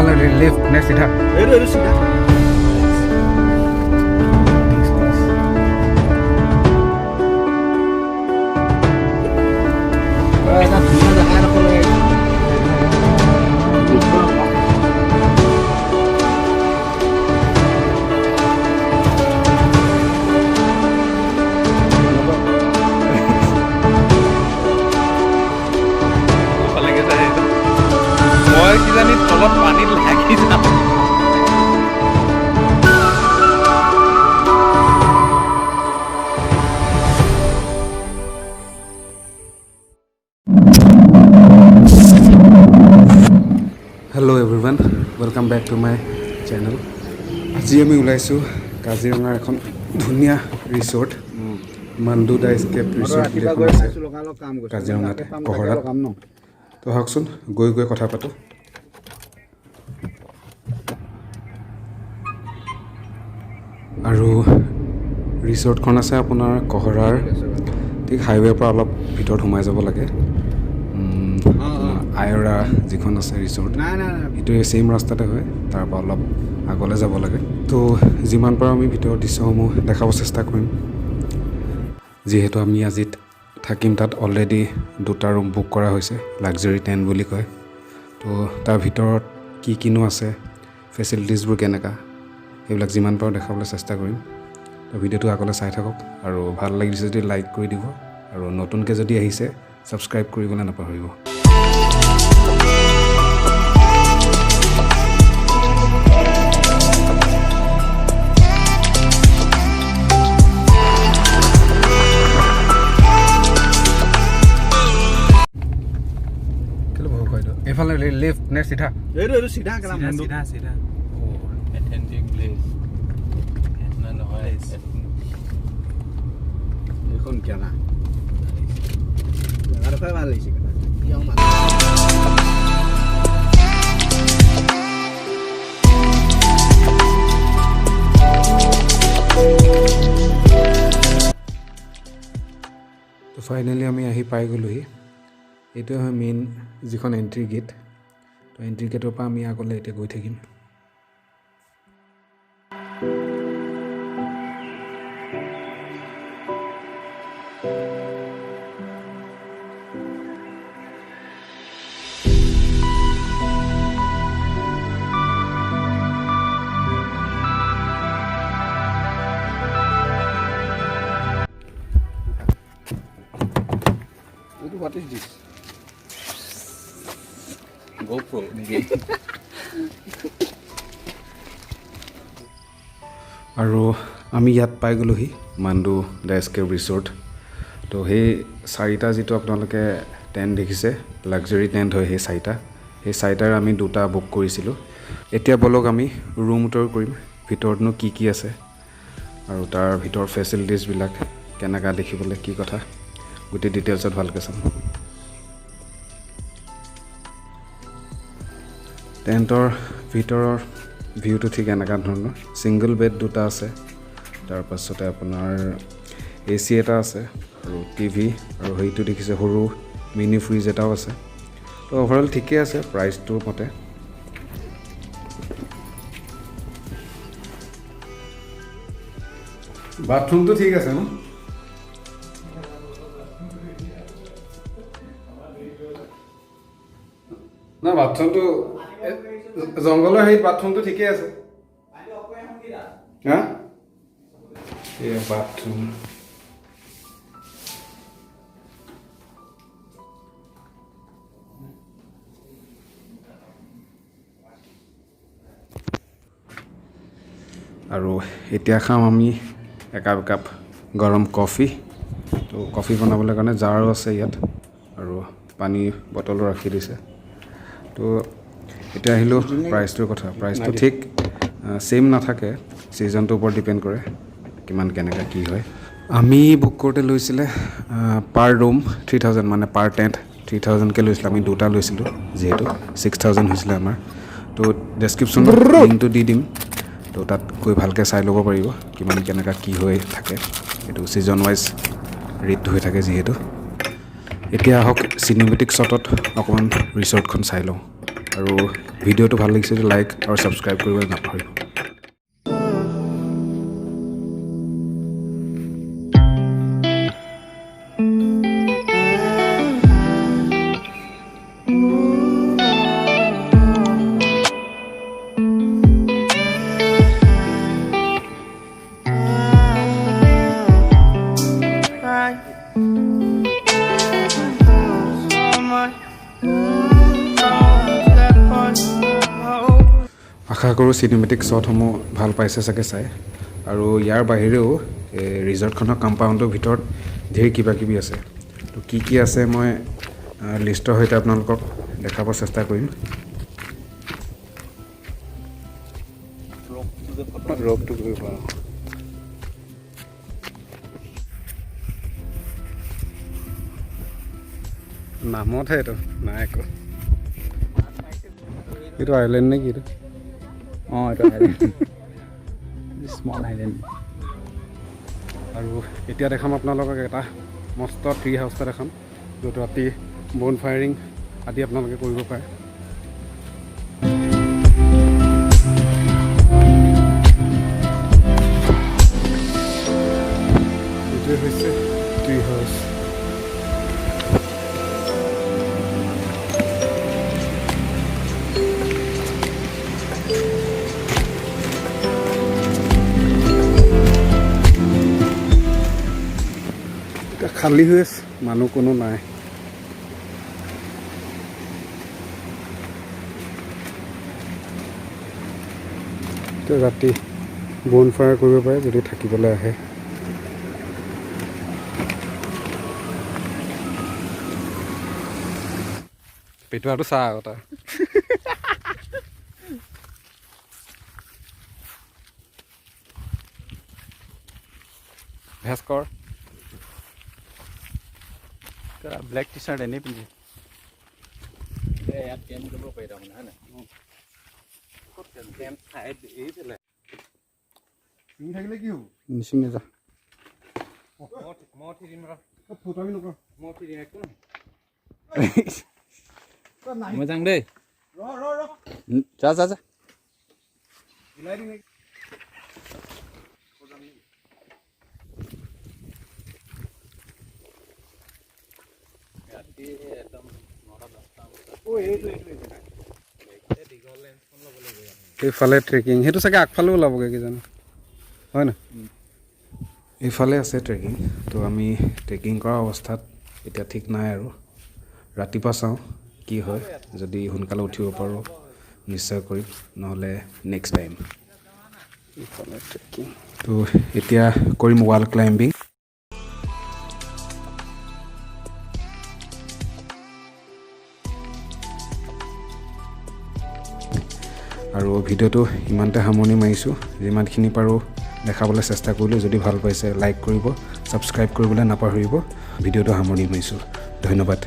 এইফালে লেফ্ট নে চিধা? এইটো চিধা। এটা ধুনীয়া জেগা এডোখৰলৈ আহিছোঁ। পালেগে যায়। মই কিজানি তলত পানীত লাগি যাম। Hello everyone, welcome back to my channel. আজি আমি ওলাইছোঁ কাজিৰঙাৰ এখন ধুনীয়া resort, mandu the escape resort বুলি ৰাতিপুৱা এখন গৈ আছে পাইছোঁ, লগালগ কাম কৰিছোঁ। কাজিৰঙাতে, তাতে পাম, তাতে কহৰাত। লগাম ন। তো আহকচোন, গৈ গৈ কথা পাতোঁ। আৰু ৰিচৰ্টখন আছে আপোনাৰ কহৰাৰ ঠিক হাইৱেৰ পৰা অলপ ভিতৰত সোমাই যাব লাগে। আপোনাৰ আয়ৰা যিখন আছে ৰিচৰ্ট, নাই নাই নাই। সেইটো ছেইম ৰাস্তাতে হয়, তাৰ পৰা অলপ আগলৈ যাব লাগে। তো যিমান পাৰোঁ আমি ভিতৰৰ দৃশ্যসমূহ দেখাব চেষ্টা কৰিম। যিহেতু আমি আজি থাকিম তাত, অলৰেডি দুটা ৰুম বুক কৰা হৈছে, লাক্সাৰী টেণ্ট বুলি কয়। তো তাৰ ভিতৰত কি কিনো আছে, ফেচিলিটিছবোৰ কেনেকুৱা, সেইবিলাক যিমান পাৰোঁ দেখাবলৈ চেষ্টা কৰিম। তো ভিডিঅ'টো আগলৈ চাই থাকক আৰু ভাল লাগিছে যদি লাইক কৰি দিব আৰু নতুনকৈ যদি আহিছে ছাবস্ক্ৰাইব কৰিবলৈ নাপাহৰিব। কেলৈ ভয় খুৱাই দিওঁ? এইফালে লেফ্ট নে চিধা? এইটো চিধা কেলা মুণ্ডু। চিধা চিধা। Authentic place নহয়। এইখন কেলা জেগাডোখৰে ভাল লাগিছে কেলা। কিয় মানুহ তো ফাইনেলি আমি আহি পাই গ'লোহি। এইটোৱে হয় মেইন যিখন এণ্ট্ৰি গেট। তো এণ্ট্ৰি গেটৰ পৰা আমি আগলৈ এতিয়া গৈ থাকিম। এইটো what is this? GoPro নেকি? আৰু আমি ইয়াত পাই গ'লোহি, মাণ্ডু the escape resort. তো সেই চাৰিটা যিটো আপোনালোকে টেণ্ট দেখিছে, লাক্সাৰী টেণ্ট হয় সেই চাৰিটা। সেই চাৰিটাৰ আমি দুটা বুক কৰিছিলোঁ। এতিয়া ব'লক, আমি ৰুম টুৰ কৰিম। ভিতৰতনো কি কি আছে আৰু তাৰ ভিতৰৰ ফেচিলিটিছবিলাক কেনেকুৱা দেখিবলৈ, কি কথা, গোটেই ডিটেইলছত ভালকৈ চাম। টেণ্টৰ ভিতৰৰ ভিউটো ঠিক এনেকুৱা ধৰণৰ। ছিংগল বেড দুটা আছে, তাৰপাছতে আপোনাৰ এ চি এটা আছে আৰু টিভি আৰু সেইটো দেখিছে সৰু মিনি ফ্ৰিজ এটাও আছে। তো অভাৰঅল ঠিকেই আছে প্ৰাইচটোৰ মতে। বাথৰুমটো ঠিক আছে ন? না, বাথৰুমটো জংঘলৰ হেৰিত বাথৰুমটো ঠিকেই আছে। হা, এয়া বাথৰুম। আৰু এতিয়া খাম আমি একাপ একাপ গৰম কফি। তো কফি বনাবলৈ কাৰণে জাৰো আছে ইয়াত আৰু পানী বটলো ৰাখি দিছে। তো এতিয়া আহিলোঁ প্ৰাইচটোৰ কথা। প্ৰাইচটো ঠিক ছেইম নাথাকে, ছিজনটোৰ ওপৰত ডিপেণ্ড কৰে কিমান কেনেকৈ কি হয়। আমি বুক কৰোঁতে লৈছিলে পাৰ ৰুম 3000, মানে পাৰ টেণ্ট 3000কৈ লৈছিলে। আমি দুটা লৈছিলোঁ যিহেতু 6000 হৈছিলে আমাৰ। তো ডেছক্ৰিপশ্যনত লিংকটো দি দিম, তো তাত গৈ ভালকৈ চাই ল'ব পাৰিব কিমান কেনেকুৱা কি হৈ থাকে। এইটো ছিজন ৱাইজ ৰেট হৈ থাকে যিহেতু। এতিয়া আহক, চিনেমেটিক শ্বটত অকণমান ৰিচৰ্টখন চাই লওঁ। আৰু ভিডিঅ'টো ভাল লাগিছে যদি লাইক আৰু ছাবস্ক্ৰাইব কৰিবলৈ নাপাহৰিব। Right. So much. That part. Oh. আশা কৰোঁ চিনেমেটিক শ্বটসমূহ ভাল পাইছে চাগে চাই। আৰু ইয়াৰ বাহিৰেও এই ৰিজৰ্টখনৰ কম্পাউণ্ডৰ ভিতৰত ধেৰ কিবা কিবি আছে। তো কি কি আছে মই লিষ্টৰ সৈতে আপোনালোকক দেখাব চেষ্টা কৰিম। ৰ'পটো কৰিব পাৰোঁ। নামতহে এইটো নাই একো। এইটো আইলেণ্ড নে কি এইটো? অঁ, এইটো আইলেণ্ড, স্মল আইলেণ্ড। আৰু এতিয়া দেখাম আপোনালোকক এটা মস্ত ট্ৰি হাউচ এটা দেখাম, য'ত ৰাতি বন ফায়াৰিং আদি আপোনালোকে কৰিব পাৰে। এইটোৱে হৈছে ট্ৰি হাউচ। এতিয়া খালী হৈ আছে, মানুহ কোনো নাই। এতিয়া ৰাতি বন ফায়াৰ কৰিব পাৰে যদি থাকিবলৈ আহে। পেটুৱাটো চা আকৌ তাৰ। ভাস্কৰ। ব্লেক টি চাৰ্ট এনেই পিন্ধি। ইয়াত কেম্প কৰিব পাৰি তাৰমানে, হয় নাই? কেম্প ঠাইত এইফালে। থাকিলে কি হ'ব? নিচিঙে যা। মই উঠি দিম ৰ। ফটোৱামি নকৰ। মই উঠি দিম, একো নহয়। মই যাং দেই। ৰ ৰ ৰ। যা যা যা। ওলাই দিম। ৰাতি একদম 9টা 10টা বজাত। এইটো। দীঘল লেন্সখন ল'ব লাগিব ইয়াত। এইফালে ট্ৰেকিং, সেইটো চাগে আগফালেও ওলাবগৈ কিজানি, হয় নাই? এইফালে আছে ট্ৰেকিং। তো আমি ট্ৰেকিং কৰা অৱস্থাত এতিয়া ঠিক নাই আৰু ৰাতিপুৱা চাওঁ কি হয়। যদি সোনকালে উঠিব পাৰোঁ নিশ্চয় কৰিম, নহ'লে নেক্সট টাইম। ইফালে ট্ৰেকিং। তো এতিয়া কৰিম ৱাল ক্লাইম্বিং। আৰু ভিডিঅ'টো ইমানতে সামৰণি মাৰিছোঁ। যিমানখিনি পাৰোঁ দেখাবলৈ চেষ্টা কৰিলোঁ। যদি ভাল পাইছে লাইক কৰিব, ছাবস্ক্ৰাইব কৰিবলৈ নাপাহৰিব। ভিডিঅ'টো সামৰণি মাৰিছোঁ, ধন্যবাদ।